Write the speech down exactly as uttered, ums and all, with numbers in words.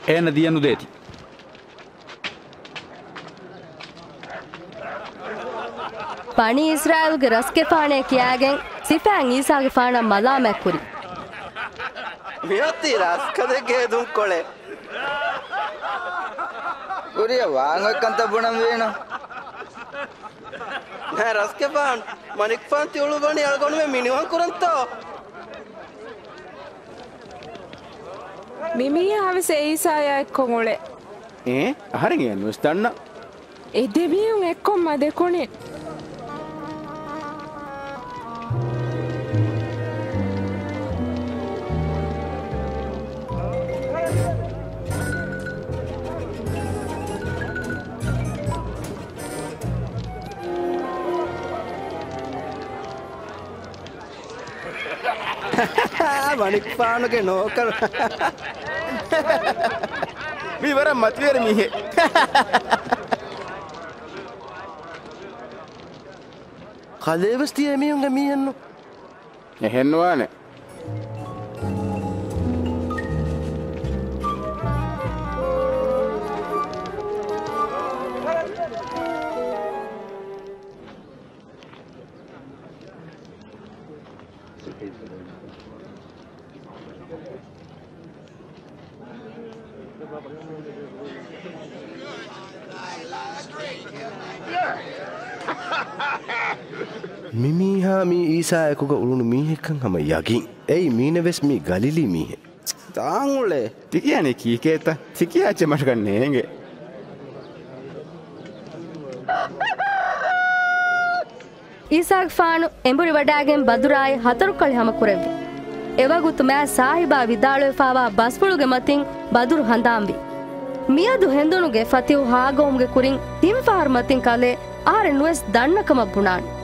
އޭނަ ދިޔަ ނުދޭތި. ބަނީ އިސްރާއީލުގެ ރަސްގެފާނޭ ކިޔާގެން ސިފައިން އީސާގެފާނަށް މަލާމާތްކުރި. މިއޮތީ ރަސްކަލެއްގެ ހެދުންކޮޅެއް. ކުރިއަށް ވާން އޮތް ކަންތައް ބުނަން ވީނު. ނަ ރަސްގެފާން، މަނިކުފާން ތި އުޅުއްވަނީ އަޅުގަނޑުމެން މިނިވަން ކުރަންތޯ؟ މި މީހާވެސް އެ އީސާޔާ އެއްކޮށް އުޅޭ. އޭ، އަހަރެން އެޔަށް ނުވެސް ދަންނަ. އެ ދެމީހުން އެއްކޮށް މަދެކުނި. މަނިކުފާނުގެ ނޯކަރު. މީ ވަރަށް މަތިވެރި މީހެއް. ކަލޭވެސް ތިޔަ އެމީހުންގެ މީހެއްނު. އެހެންނުވާނެ. މި މީހާ މީ އީސާ އެކުގަ އުޅުނު މީހެއްކަން ހަމަ ޔަގީން. އެއީ މީނަވެސް މީ ގަލީލީ މީހެއް. ދާން އުޅޭ. ތިކިޔާނީ ކީކޭތަ؟ ތިކިޔާ އެއްޗެއް މަށަކަށް ނޭނގެ. އީސާގެފާނު އެނބުރިވަޑައިގެން ބަދުރާއި ހަތަރުކަޅި ހަމަކުރެއްވި. އެވަގުތު މާތް ސާހިބާ ވިދާޅުވެފާވާ ބަސްފުޅުގެ މަތިން ބަދުރު ހަނދާންވި. މިއަދު ހެނދުނުގެ ފަތިހު ހާގައުމުގެ ކުރިން ތިން ފަހަރު މަތިން ކަލޭ އަހަރެން ނުވެސް ދަންނަ ކަމަށް ބުނާނެ.